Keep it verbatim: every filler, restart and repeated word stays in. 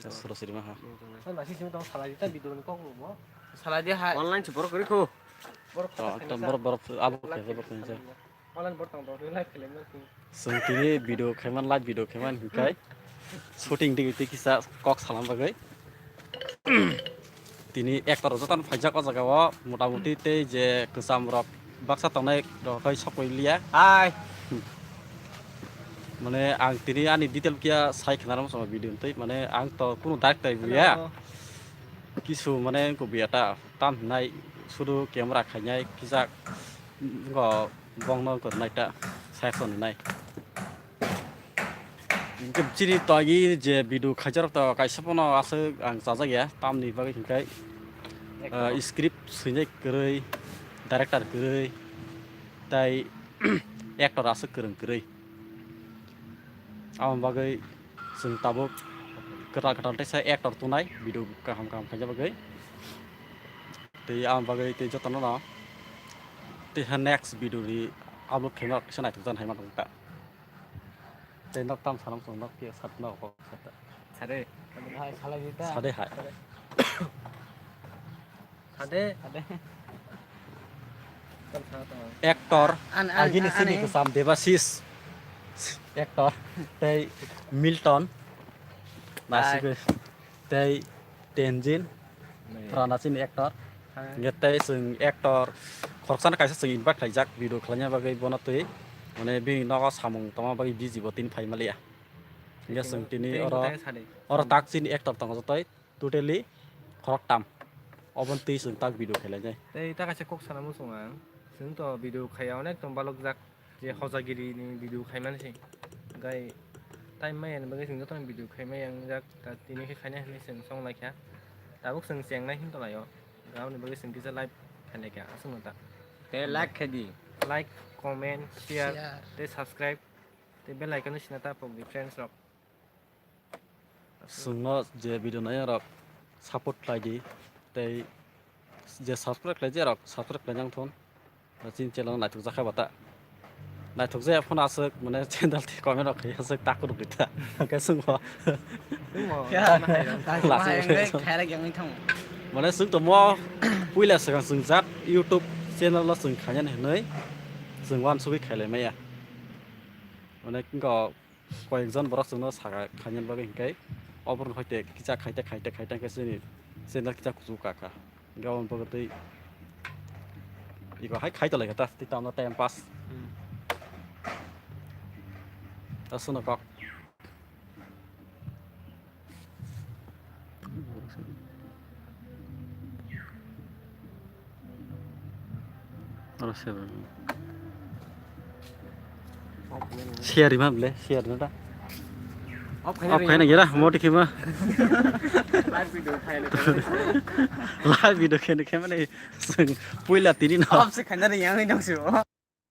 Soro siri maha. Sala di hai. Online se borok kwrwi kho. Borok kata khaina borok, borok abo khaina borok khaina. Online borok tang tong live khaina. Chwng tini video khaiman, live video khaiman hinkai shooting digi tei kisa kok salam bagwi. Tini actor jotono phaijak o jaga o, motamuti tei je kwcham rok baksa tongnai rok hai sokoi liya. Hai. Mane ang tini ani detail kiya sai khna rw video tei mane ang to kunu direct tai buya. Kisu mane ko biya ta tam hinai sudu camera khainai kijak ngo bongno ko nai ta sai khna nai. Chini togi je video khaijarok to kaisa pono aswk ang chajak ya, tamni bagwi hinkai, ah, script swinai kwrwi, director kwrwi, tai actor aswk kwrwng kwrwi. Aboni bagwi chwng tabuk kwtal kwtal teisa actor tongnai video kaham kaham khaina bagwi. Tei aboni bagwi tei jotono no tei ha next video ni upload khaima kisa naithok jan hai ma tong ta. Tei nok tam sanam song nok khe sat nok kok sat. Sade. Hai, salai di ta. Sade hai. Sade. Sade. Actor, an, an, agini an, sini an, kesam Debasis. Actor, tei Milton. Nasik, hai. Tei Tenzin. Nih. Phrana chini actor. Hai. Nge tei chwng actor khoroksa no kaisa chwng invite khlaijak video khlaina bagwi bono twi. Mane bini nogo samung tongma bagwi busy bo tini phai maliya. Nge chwng tini oro, oro tak chini actor tongo jotoi totally khoroktam. Oboni twi chwng tak video khlainai. Tei ta kaisa kok sana muchung ang. Chwng to video khaiya onek tong balok jak. Je hojagiri ni video khaimani se. Gai time maya ni bagwi chwng jotono video khaimaya wngjak, ta tini khe khaina hinwi chwng song laikha. Tabuk chwng chengnai hin tonglaio. Aboni bagwi chwng kisa live khailai kha aswkno ta. Tei like khai di. Like, comment, share, share, tei subscribe, tei bell icon no sina ta pok di friends rok. Chwngno je video nai rok support khlai di, tei je subscribe khlai je rok subscribe khlai nang thun. Chini channel naithok jakha bata. Naithok jaya phone aswk mane channel tei comment rok khai aswk takhuk rok rita. Hwnkhe chwngbo. Chwngbo. Last. Khairok yang thang. Mane chwng to mo puila swkang chwng jak YouTube channel no chwng khainani hinwi chwng uansugwi khailai maya. Mane wngkha koyekjon borok chwngno saka khainani bagwi hinkhe oborok hoite kisa khaite khaite khaite khe chini channel kisa kuchuk kakha. Hinkhe aboni bagwi tei iko hai khai tonglaikha ta tei tamo time pass. Hmm. Ta chwngno kok. Oro se bai. Share ma ble, share na ta. Off khai na gira, mo dikhi ma. Live video khai na. Live video khai na khai mane sing puila tini no. Off se khai na yang ni dong su.